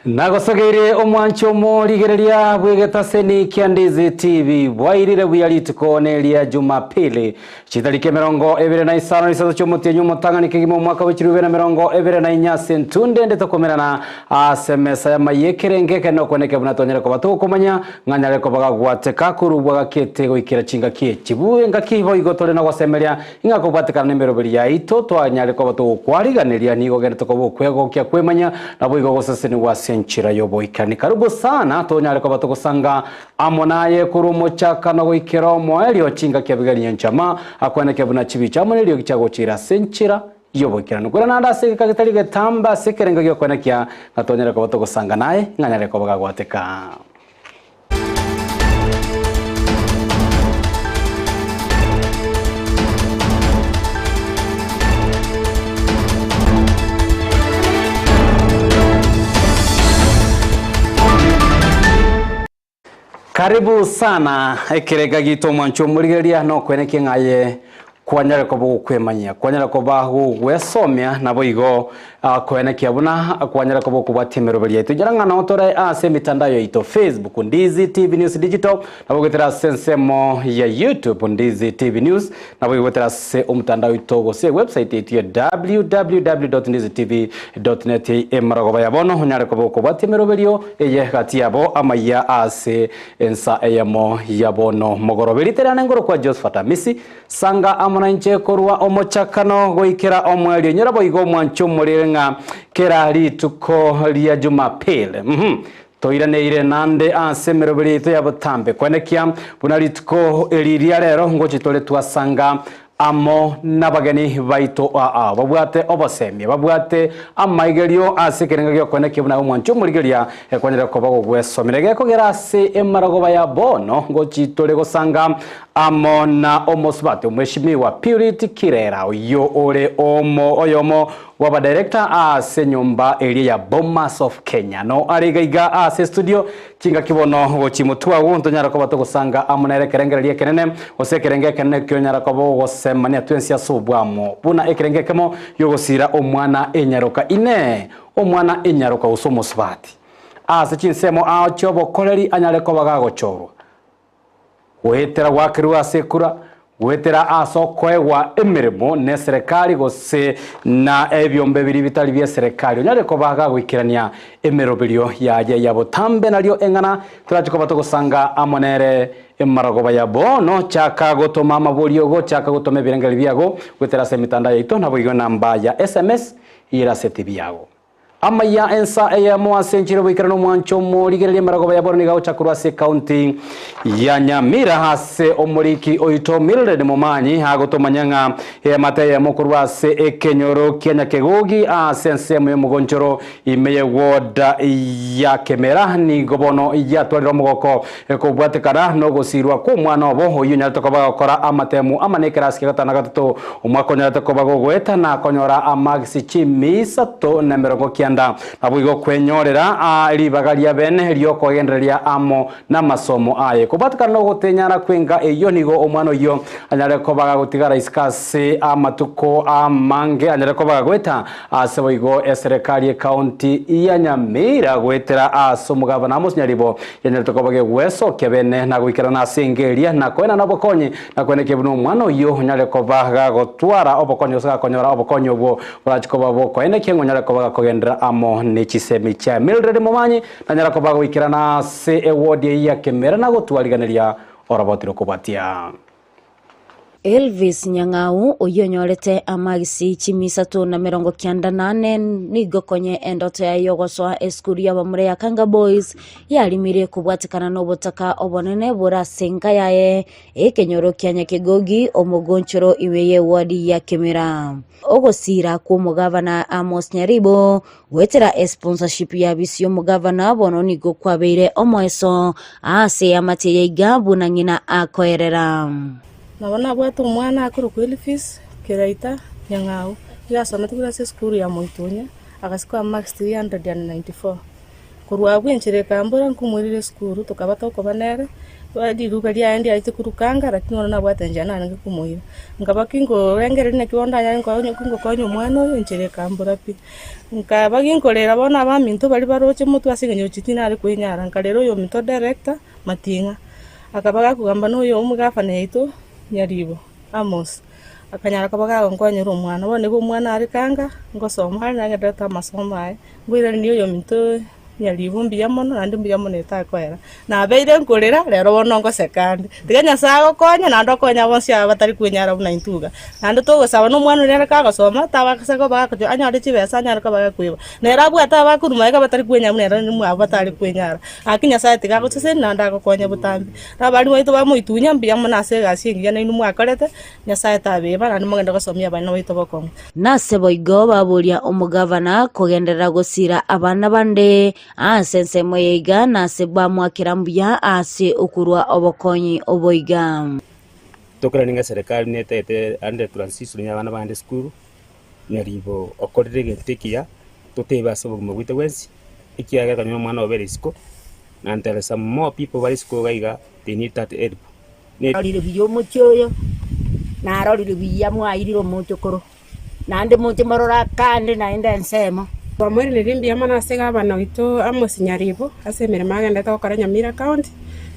Nagosogeire omwanchi omorigereria bw'egetaseni kia Ndizi TV bwairire buya rituko neria Jumapili chitariki 25 na isato chi'omotienyi omotang'ani kegima omwaka bwe chilifu ibere na 24 ase entunde ende tokomerana ase emesa y'amayia ekerenge ekere nokweneke buna twanyare koba togokomanya ng'a nyare koba gagwateka korubwa gakete goikera chingaki echi engaki boigo tore nogosemeria Ng'a kobwatekana nemeroberi yaito twanyare koba togokwariganeria, nigo ogenderete koba okwegokia kwemanya, naboigo gosesenigwa ase enchera y'oboikerani. Karibu sana tonyare koba togosanga amo naye korwa omochakano goikera omoerio, chingaki Abigaili nyanchama akweneke buna chibicha amo neriogi chiagochira ase enchera y'oboikeranu. Kwera naende ase egeka getari getambe ase ekerengo gi'okwenekia, ng'a tonyare koba togosanga naye, ng'a nyare koba gagwateka. Karibu sana ekerega gito omwancho omorigereria nokwenekia ng'a aye Kwanyare koba ogokwemanyia, kwanyare koba gogwesomia, naboigo koenekia buna kwanyare koba okobwatia emeroberi yaito. Inyora ng'a nao tore ase emitandao yaito, Facebook, Ndizi TV News Digital, nabo goetera ase ensemo ya YouTube, Ndizi TV News, naboigo goetera ase omotandao oito gose ewebsite yaito ya www.ndizitv.net. Emarogoba ya bono onyare koba okobwatia emeroberio eye gati yabo amayia ase ensa eyemo ya bono mogoroba. Erieta riane ngorokwa Josephat Amisi. Sanga amo nainche korwa omochakano goikera omoerio. Inyora boigo omwanche omorere ng'a kera rituko ria Jumapili. Mhm. Toiraneire naende ase emeroberi yaito ya botambe kwenekia buna rituko eri ria rero ngochi tore twasanga amo nabageni baito aa babwate obosemia, babwate amaigerio ase ekerengo gi'okwenekia buna omwanche omorigeria ekonyare koba gogwesomera. Gekogera ase emarogoba ya bono ngochi tore gosanga Amo na omosubati omweshimiwa Purity Kirera oyio ore omo oyomo bw'abadirector ase enyomba eria ya Bomas of Kenya. No are iga iga ase estudio chingaki bono gochi motwe agwo ntonyara koba togosanga amo nere ekerengererio ekenene gose ekerengo ekenene kionyara koba ogosemania twensi ase obwamo buna ekerengo ekemo giogosira omwana enyaroka. Inee! Omwana enyaroka gose omosubati ase chinsemo ao chiobokoreri anyare koba gagochorwa? Goetera gwakerwe ase ekura, goetera ase okoegwa emeremo neserekari gose na ebiombe biria bitari bieserekari, onyare koba gagoikerania emeroberio yaye ya botambe nario eng'ana torache koba togosanga amo nere emarogoba ya bono. Chaka gotoma amaborio gochaka gotoma ebirengererio biago goetera ase emetandao yaito naboigo enamba ya sms ere ase etibi yago. Amaiya ensa eyemo ase enchera y'oboikeranu omwancho omorigereria emerogoba ya bono nigo agocha korwa ase ekaunti ya Nyamira ase omoriki oito Mildred Momanyi agotomanya ng'a eamate eyemo korwa ase ekenyoro kia Nyakegogi ase ensemo y'omogonchoro ime y'eward ya Kemera nigo bono yatwarire omogoko kobwatekana nogosirwa kw'omwana obo oyio onyarete koba gokora amatemu amane ekerasi kia gatano na gatato Omwaka onyarete koba gogoeta na konyora amagisi chimi isato na emerongo kianda, naboigo kwenyorera aa ribaga ria bene ri'okogendereria amo namasomo aye. Kobwatekana nogotenyana kw'enka eyio nigo omwana oyio anyare koba gagotigara isiko ase amatuko amange anyare koba gagoeta ase boigo eserekari y'ecounty ya Nyamira goetera ase omogabana Amos Nyaribo yanyarete koba gegwesokia bene na goikerana ase enka eria na koenana obokonyi Nakweneke buna omwana oyio onyare koba gagotwara obokonyi gose gakonyora obokonyi obwo borache koba bokoenekia ng'a onyare koba gakogenderera amo ne chisemi chiaye. Mildred Momanyi nanyara koba goikerana ase ewodi eyio ya Kemera na gotwariganeria oroboti rokobwatia. Elvis Nyang'au, oyio onyorete amagisi chimi isato na 94 na ane, nigo konye endoto yaye yogosoa esukuru y'abamura ya Kanga Boys yarimire kobwatekana nobotaka obonene bore ase enka yaye Ekenyoro kia Nyakegogi, omogonchoro ime y'ewadi ya Kemera. Ogosiira kw'omogavana Amos Nyaribo goetera esponsorship y'abisi y'omogavana bono nigo kwabeire omoeso ase eamate ya iga buna ng'ina akoerera. Nabo nabwate omwana akorokwa Elifis Keraita Nyang'au, nigo asomete korwa ase esukuru ya Moitunya, agasikoa marks 394. Korwa abwo enchera ekambora nkomoirera esukuru tokaba tokoba nere, riruga riaye ndiarete korukanga lakini bono nabwate enchera narenge komoira. Nkaba kinkorengereria naki bono ndanyare ngokonya omwana oyo enchera ekambora pi. Nkaba ginkorera bono abaminto baria baroche motwe ase eng'encho inche tinare koinyara, nkarera oyominto director Mating'a, akaba gakogamba na oyo omogafana yaito Nyaribo Amos, akanyara koba gagonkonyera omwana. Bono nigo omwana are kanga, ngosoma are nagendererete amasomo aye, nkoiraneria oyominto Nyaribo mbuya mono naende mbuya mono etakoera. Nabeire nkorera, rero bono ngoseka ande. Tiga Nyasae agokonye naende okonye bonsi aba batari kwenyara buna intwe iga. Naende togosaba na omwana oria ere kagosoma, tabasa koba gakochia anyore chibesa anyare koba gakoiba. Nere abwate abakorwa magega batari kwenyara buna ere mwabo batari kwenyara. Gaki Nyasae tiga agosesenie naende agokonye botambe. Na abarimu baito bamoitunya mbuya mono ase egasi engiya nainwe mwakorete, Nyasae tabeba naende mogende gosomia abana baito bokong'u. Nase boigo baboria omogavana kogenderera gosiira abana bande ase ensemo eye iga, na ase bamoakera mbuya ase okorua obokonyi obo iga. Tokeranie ng'a eserekari netagete ande transition ya abana bagende esukuru, nyaribo okorire egento ekiya, totebe ase obogima bwaito bwensi, ekiagera ekero omwana obeire isiko, and there is some more people bare isiko iga iga they need that help. Narorire buya omochie oyo, narorire buya mwairire omochokoro, naende moche morore akande naende ensemo. Twamoiraneria mbuya mono ase gavana oito Amos Nyaribo ase emeremo agenderete gokora Nyamira County.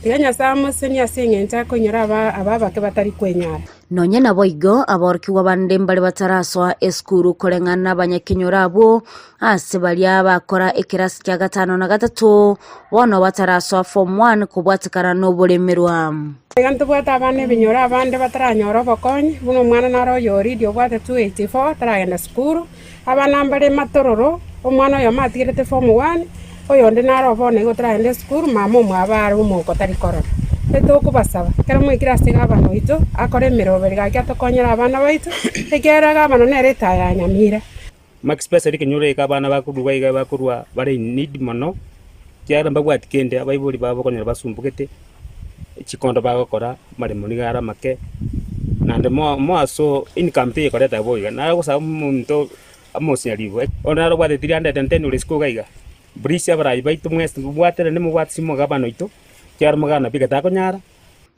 Tiga Nyasae amosesenie ase eng'encho akoinyora aba abake batari kwenyara. Nonya naboigo, aborokigwa bande mbare batarasoa esukuru koreng'ana nabanyakenyoro abwo, ase baria bakora ekerasi kia gatano na gatato, bono batarasoa form one kobwatekana noboremerwa. Iga ntobwate abana ebinyoro abande bataranyora obokonyi, buna omwana naro oyo Lydia obwate 284 taragenda sukuru, abana mbare matororo, omwana oyomo atigerete form one, oyonde naro bono igo otaragenda esukuru, mama omwabo are omouko tari korora. Etokobasaba, ekero mwaikire ase gavana oito, akore emeroberi gaki atokonyere abana baito, ekiagera gavana nere etaya ya Nyamira. Max pesa rikinyoro iga abana bakorwa iga bakorwa bare in need mono, ekiagera mbabwati kende abaibori babo okonyora basumbugete, chikondo bagokora, amaremo nigo are amake, naende more more so income teyekoreta bo iga. Naro gosaba omonto omosinyaribo, onde naro obwate 310 ore isiko iga iga, please abarai baito mwensi mobwaterane mobwate ase omogabana oito, ekiagera omogabana pi takonyara.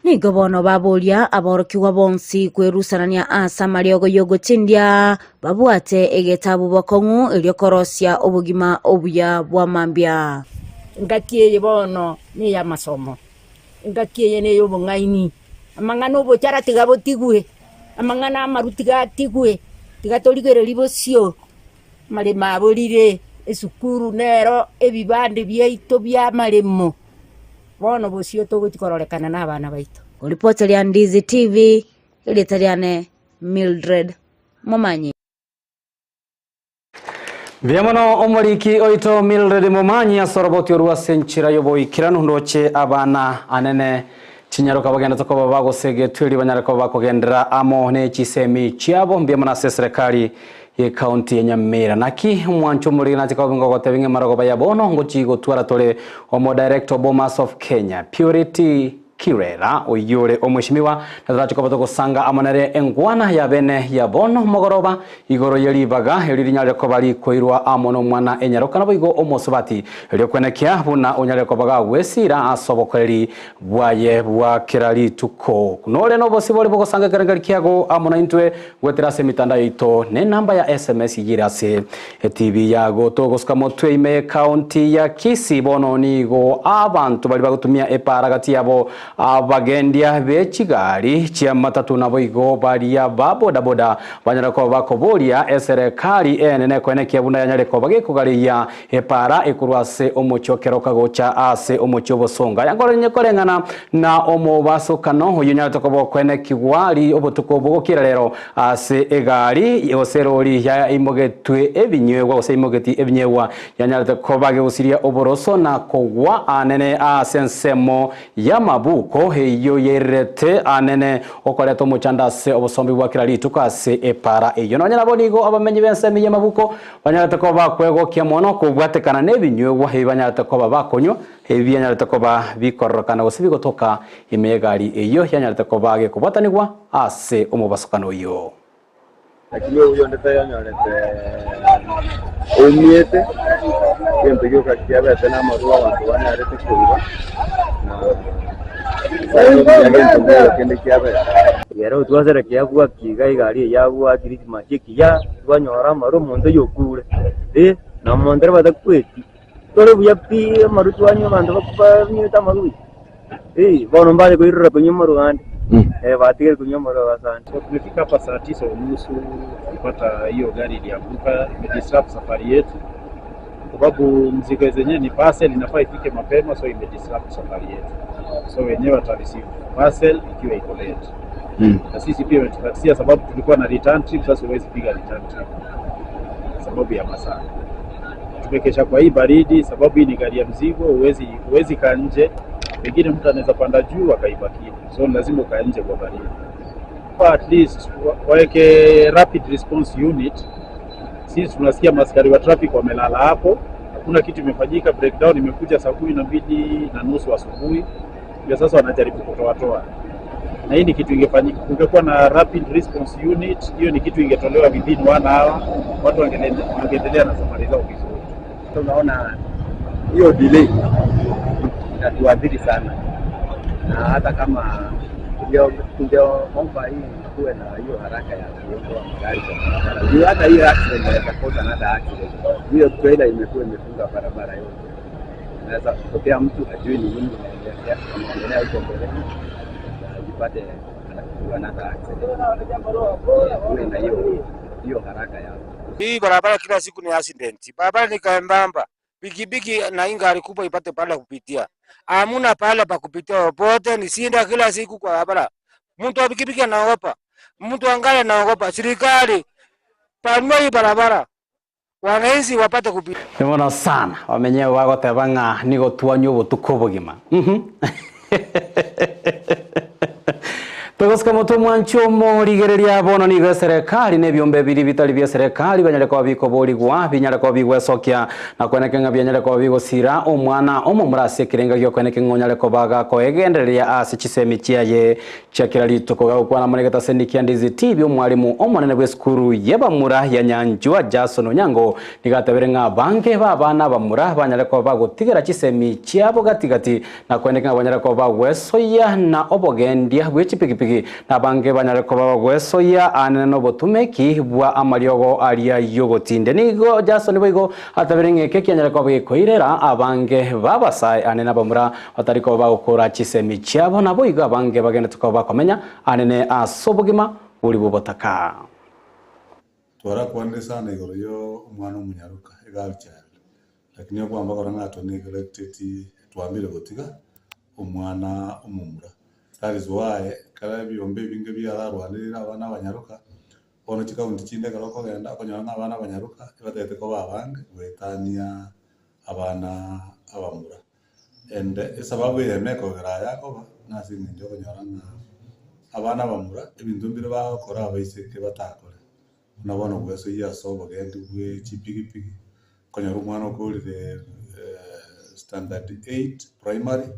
Nigo bono baboria aborokigwa bonsi kwerusanania ase amariogo y'ogotindia, babwate egetabu bokong'u erio korosia obogima obuya bwa mambia. Engaki eye bono ney'amasomo, engaki eye ney'obong'aini, amang'ana obochara tiga botigwe, amang'ana amaru tiga atigwe, tiga torigererie bosio, amaremo aborire, esukuru nero ebibande biaito bi'amaremo. Bono bosio togochia kororekana nabana baito. Oripoti ria Ndizi TV, erieta riane Mildred Momanyi. Mbuya mono omoriki oito Mildred Momanyi ase oroboti orwo ase enchera y'oboikeranu ndoche abana anene chinyaroka bagendete koba bagosegetwa erio banyare koba bakogenderera amo ne chisemi chiabo. Mbuya mono ase eserekari Y'ecounty ya Nyamira. Naki omwancho omoriri nache kobe ngogotebia ng'a emarogoba ya bono ngochia gotwara tore omo Director Bomas of Kenya Purity Kirera oyio ore omweshimiwa na torache koba togosanga amo nere engwana ya bene ya bono mogoroba igoro ye ribaga erio rinyare koba rikoirwa amo nomwana enyaroka naboigo omosubati erio kwenekia buna onyare koba gagwesira ase obokoreri bwaye bwa kera rituko. Nore nobosibore bogosanga ekerengerio kiago amo naintwe Goetera ase emitandao yaito nenamba ya sms iyire ase etibi yago togosuka motwe ime y'ecounty ya Kisii bono nigo abanto baria bagotumia epaara gati yabo abagendia be chigari chia matatu naboigo baria ba bodaboda banyare koba bakoboria eserekari enene koenekia buna yanyare koba gekogareia Epaara ekorwa ase omochie o keroka gocha ase omochie o bosongo. Aya nkorenye koreng'ana na omobasokano oyio onyarete koba okoenekigwa ri obotuko obwo gokira rero ase egari gose erori yaimogetwe ebinywegwa gose yaimogeti ebinyegwa yanyarete koba gegosiria oboroso na kogwa anene ase ensemo y'amabuko eyio yairerete anene okoreta omochando ase obosombi bwa kera rituko ase epaara eyio. Nonya nabo nigo abamenyi b'ensemo y'amabuko Banyarete koba bakwegokia mono kobwatekana nebinywegwa ebi banyarete koba bakonywa, ebi bianyarete koba bikororokana gose bigotoka ime y'egari eyio yanyarete koba gekobwatanigwa ase omobasokano oyio. Lakini oyonde tayonyorete. oumiete, egento gioka kiabete namarwa abanto banyarete koiba, na Nyasae nomuya gento nkeiyo kende kiabete. Ekero twaserekea bwaki iga egari eye yabua Christmas ekiya, twanyora amarwa omonto oyio okure, eh, na omonto ere batakweti, tore buya pi amarwa twanywa abanto banywete amarwa buya, eh, bono mbare koirora konywa amarwa ande, eh, batigire konywa amarwa abasani. So tumefika hapa saa tisa unusu tulipata hiyo gari ilianguka, imedisrupt safari yetu sababu mzigo zenyewe ni parcel, inafaa ifike mapema, so imedisrupt safari yetu, so wenyewe wata receive parcel ikiwa iko late na sisi pia imetukatia sababu tulikuwa na return trip. Sasa huwezi piga return trip sababu ya masaa. Tumekesha kwa hii baridi, sababu hii ni gari ya mzigo, huwezi huwezi kaa nje. Pengine mtu anaweza panda juu akaiba kitu, so lazima ukae nje kwa baridi. At least waweke rapid response unit. Sisi tunasikia maskari wa traffic wamelala hapo, hakuna kitu imefanyika. Breakdown imekuja saa 12:30 asubuhi, ndio sasa wanajaribu kutoatoa na hii ni kitu ingefanyika, kungekuwa na rapid response unit, hiyo ni kitu ingetolewa within one hour, watu wangeendelea na safari zao vizuri. Tunaona hiyo delay inatuadhiri sana, na hata kama tungeomba hii kuwe na hiyo haraka ya kuondoa magari kwa barabara, juu hata hiyo accident inaweza cause another accident. Hiyo trailer imekuwa imefunga barabara yote, inaweza kutokea mtu hajui ni nini inaendelea inaendelea huko mbele na ajipate anakuwa another accident. Kuwe na hiyo hiyo haraka ya Hii barabara kila siku ni accident. Barabara ni kembamba. Pikipiki na hii gari kubwa ipate pale kupitia. Hamuna pale pa kupitia popote, ni sinda kila siku kwa barabara. Mtu wa pikipiki anaogopa, mtu wa gari anaogopa. Serikali panua hii barabara, wananchi wapate kupitia. Nĩ mũno sana wamenye wagoteba ng'a nigo twanywa obotuko obogima. Togosika moto mwanchi omorigereria bono nigo eserekari na ebiombe biri bitari bia eserekari banyare koba bikoborigwa binyare koba bigwesokia na kweneke ng'a bianyare koba bigosira omwana omomura ase ekerenga giokweneke ng'a onyare koba gakoegendereria ase chisemi chiaye chia kera rituko gagokwana amo negetaseni kia Ndizi TV omwalimu omonene bw'esukuru y'abamura ya Nyanchwa Jason Onyango nigo atebire ng'a abange ba abana abamura banyare koba bagotigera chisemi chiabo gatigati na kweneke ng'a banyare koba bagwesoyia na obogendia bwe chipigipigi na abange banyare koba bagwesoyia anene nobotumeki bwa amariogo aria y'ogotinde. Nigo Jason boigo atabire ng'a eke kianyare koba gekoirera abange b'abasae anene abamura batari koba bagokora chisemi chiabo naboigo abange bagenete koba bakomenya anene ase obogima bori bw'obotaka. Twarakwanire sana igoro ya omwana omonyaroka, a girl child, lakini okwamba korora ng'a twa neglected twambire gotiga omwana omomura. That is why ekero ebiombe ebinge biararwanerire abana abanyaroka, bono chikaunti chinde ekero okogenda okonyora ng'a abana abanyaroka ebatagete koba abange goetania abana abamura. And esababu eyemo ekogera aya akoba, nase eng'encho okonyora ng'a abana abamura ebinto mbire bagokora abaiseke batakore. Buna bono gwesoyia ase obogendi bwe chipigipigi, okonyora omwana okorire standard eight primary,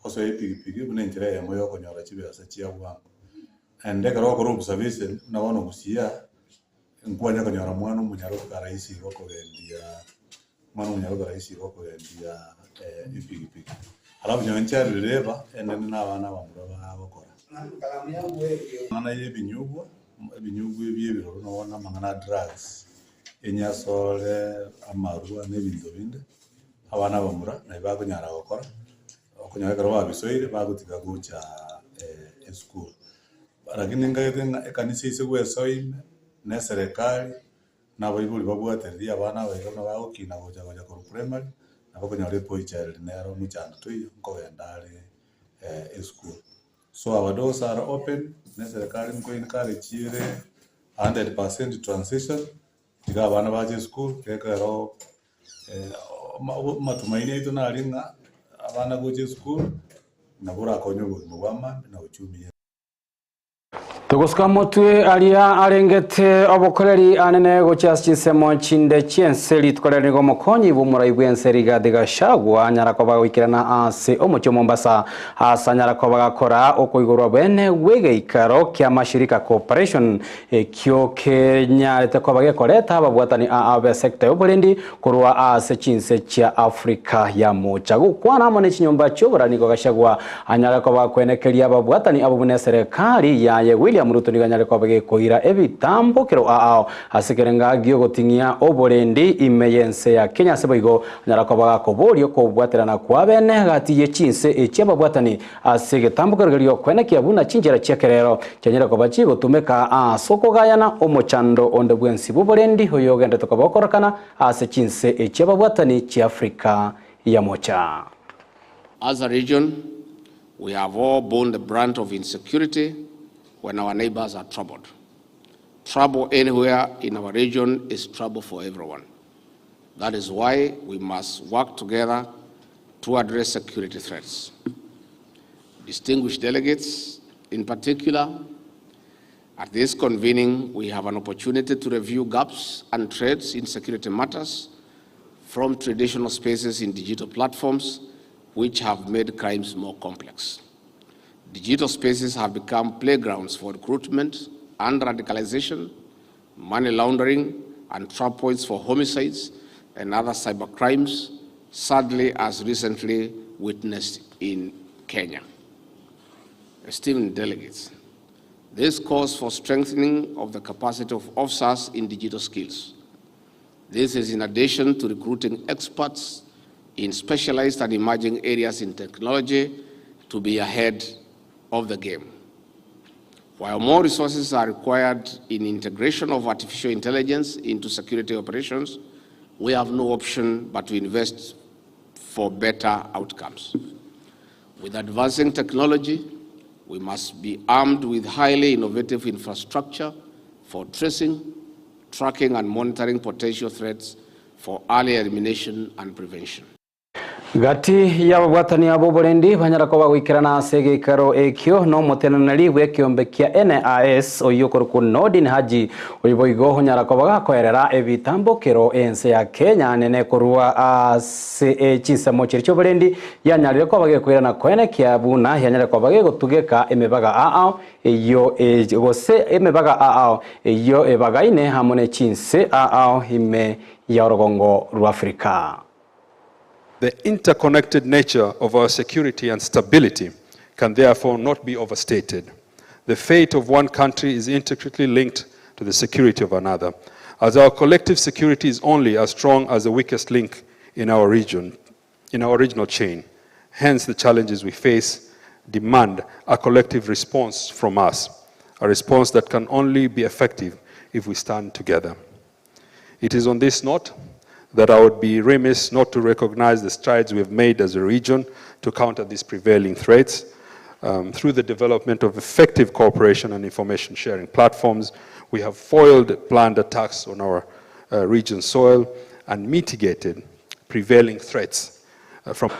osoe epigipigi buna enchera eyemo ya okonyora chibesa chia bwango. Naende ekero ogokora observation, buna bono gusii nkwanya konyora mwana omonyaroka rahisi iga okogendia omwana omonyaroka rahisi iga okogendia epigipigi. Alafu nonye child labour enene na abana abamura bagokora. Amang'ana ya ebinyugwa, ebinyugwa ebi ebiroro nabo amang'ana a drugs, enyasore, amarwa na ebinto binde, abana abamura nabio bakonyara gokora, okonyora ekero babisoire bagotiga gocha esukuru. Lakini nkagete ng'a ekanisa ase gwesoa ime, na eserekari, na abaibori babwatereria abana aba iga buna bagokina gocha gocha korwa primary, nabo okonyora eboy child nere omochando toiyo nkogenda are esukuru. So our doors are open, na eserekari nko encourage ere 100% transition, tiga abana bache esukuru, gekero amatumaini aito nari ng'a abana gocha esukuru, nabo orakonye obogima bwa amani na uchumi. Togosuka motwe aria arengete obokoreri anene gochia ase chinsemo chinde chi'ense rituko riria nigo omokonyi bw'omorai bw'ense Rigathi Gachagua anyara koba goikerana ase omochie o Mombasa ase anyara koba gakora okoigorwa bene gw'egeikaro kia Mashirika Corporation ekio kenyarete koba gekoreta ababwatani aa b'esecta y'oborendi korwa ase chinse chia Africa ya Mocha. Gokwana amo ne chinyomba chi'oborani nigo Gachagua anyare koba akwenekeria ababwatani abwo buna eserekari yaye William Ruto nigo anyare koba gekoira ebitambokero aao ase ekerenga giogoting'ia oborendi ime y'ense ya Kenya ase boigo anyara koba gakoboria okobwaterana kwabene gati ye chinse echi ababwatani ase egetambokero keria gi'okwenekia buna chinchera chi'ekerero chianyare koba chigotumeka ase okogayana omochando onde bwensi bw'oborendi oyogendete koba okorekana ase chinse echi ababwatani chi'Afrika ya Mocha. As a region, we have all borne the brunt of insecurity when our neighbors are troubled. Trouble anywhere in our region is trouble for everyone. That is why we must work together to address security threats. Distinguished delegates, in particular, at this convening, we have an opportunity to review gaps and threats in security matters from traditional spaces in digital platforms, which have made crimes more complex. Digital spaces have become playgrounds for recruitment and radicalization, money laundering, and trap points for homicides and other cyber crimes, sadly as recently witnessed in Kenya. Esteemed delegates, this calls for strengthening of the capacity of officers in digital skills. This is in addition to recruiting experts in specialized and emerging areas in technology to be ahead of the game. While more resources are required in integration of artificial intelligence into security operations, we have no option but to invest for better outcomes. With advancing technology, we must be armed with highly innovative infrastructure for tracing, tracking and monitoring potential threats for early elimination and prevention. Gati y'ababwatani ab'oborendi banyara koba goikerana ase egeikaro ekio nomoteneneri bw'ekeombe kia NIS oyio okorokwa Nordin Haji, oyio boigo onyara koba gakoerera ebitambokero ense ya Kenya nene korwa ase chinsemo chiria chi'oborendi yanyarire koba gekoirana koenekia buna yanyare koba gegotugeka emebaga ao eyio gose emebaga ao eyio ebagaine amo ne chinse ao ime ya orogongo rw'Afrika. The interconnected nature of our security and stability can therefore not be overstated. The fate of one country is intricately linked to the security of another, as our collective security is only as strong as the weakest link in our region, in our regional chain. Hence, the challenges we face demand a collective response from us, a response that can only be effective if we stand together. It is on this note that I would be remiss not to recognize the strides we have made as a region to counter these prevailing threats um, through the development of effective cooperation and information sharing platforms. We have foiled planned attacks on our uh, region's soil and mitigated prevailing threats uh, from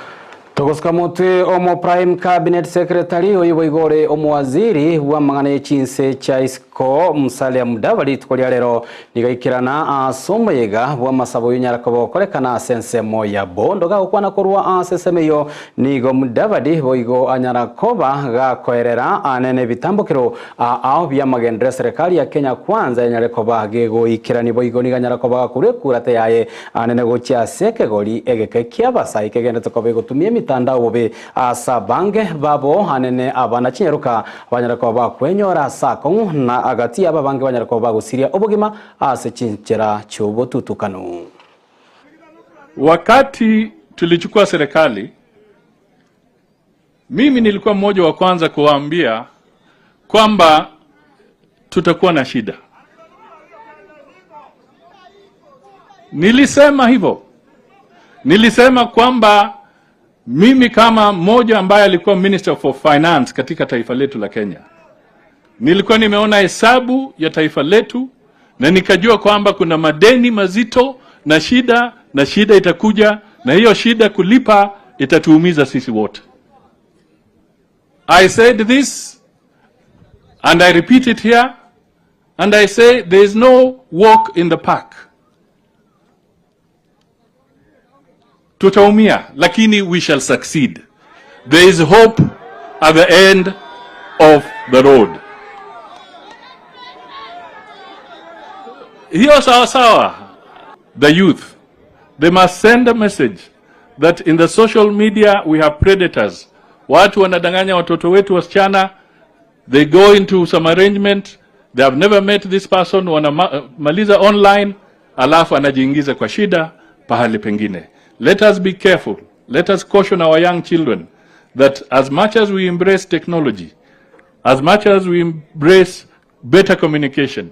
Togosuka motwe omo Prime Cabinet Secretary oyo boigo ore omowaziri bw'amang'ana ye chinse chia isiko Musalia Mudavadi rituko ria rero nigo aikerana ase omoyega bw'amasabo oyo onyara koba okorekana ase ensemo ya Bondo. Gagokwana korwa ase ensemo eyio nigo Mudavadi boigo anyara koba gakoerera anene ebitambokero ao bi'amagenderero eserekari ya Kenya Kwanza enyare koba gegoikerania boigo nigo anyara koba gakorwa ekurata yaye Anene gochia ase ekegori egeke ki'abasae kegenderete koba egotumia emitandao bobe ase abange babo, anene abana chinyaroka banyare koba bakwenyora ase akong'u, na agati yabo abange banyare koba bagosiria obogima ase chinchera chi'obotutukanu. Wakati tulichukua serikali, mimi nilikuwa mmoja wa kwanza kuwaambia kwamba tutakuwa na shida. Nilisema hivyo, nilisema kwamba mimi kama mmoja ambaye alikuwa Minister for Finance katika taifa letu la Kenya, nilikuwa nimeona hesabu ya taifa letu na nikajua kwamba kuna madeni mazito na shida na shida itakuja, na hiyo shida kulipa itatuumiza sisi wote. I said this. And I repeat it here and I say there is no walk in the park. Tutaumia lakini we shall succeed. There is hope at the end of the road. Hiyo sawa sawa. The youth, they must send a message that in the social media we have predators. Watu wanadanganya watoto wetu wasichana, they go into some arrangement, they have never met this person, wanamaliza online, alafu anajiingiza kwa shida pahali pengine. Let us be careful. Let us caution our young children that as much as we embrace technology, as much as we embrace better communication,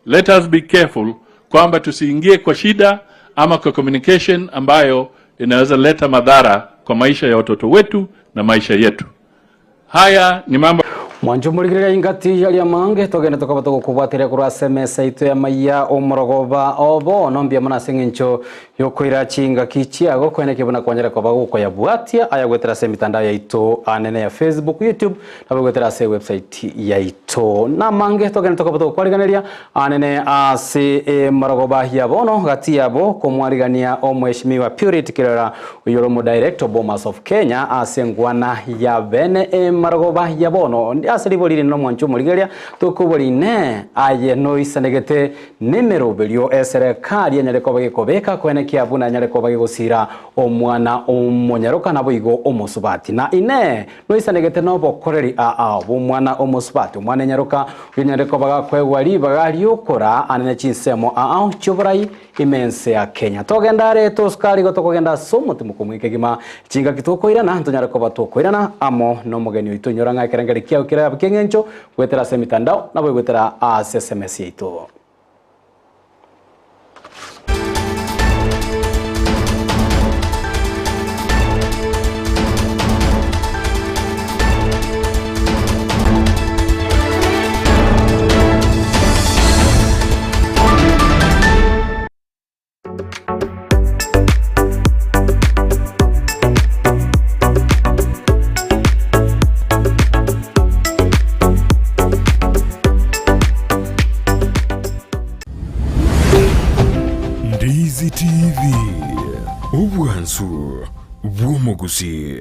let us be careful kwamba tusiingie kwa shida ama kwa communication ambayo inaweza leta madhara kwa maisha ya watoto wetu na maisha yetu. Haya ni mambo Mwancho morigereria ingati yaria mange togende tokaba togokobwateria korwa ase emesa yaito ya maiya omorogoba obo ono mbuya mono ase eng'encho yokoira chingaki chiago koeneki buna kwanyare koba gokoyabwatia aya goetera ase emitandao yaito anene ya Facebook, YouTube nabo goetera ase ewebsite yaito. Namange togende tokaba togokwariganeria anene ase emorogoba ya bono gati yabo komwarigania omweshimiwa Purity Kirera oyio ore omodirector Bomas of Kenya ase engwana ya bene emarogoba ya bono ase ribori rinde nomwancho omorigereria tokobori inee aye noisanegete nemeroberio eserekari enyare koba gekobeka koenekia buna enyare koba gegosira omwana omonyaroka naboigo omosubati na inee noisanegete nobokoreri aa bw'omwana omosubati omwana enyaroka oyonyare koba gakoegwa ribaga riokora anene chinsemo aa chioborai Ime ense ya Kenya. Togenda are tosukari igo tokogenda ase omotimoko mwike kegima. Chingaki tokoirana ntonyare koba tokoirana amo nomogeni oito inyora ng'a ekerengeri kiao kerabe ki'eng'encho goetera ase emitandao naboigo goetera ase sms yaito. Ndizi TV, obwansu bw'omogusii.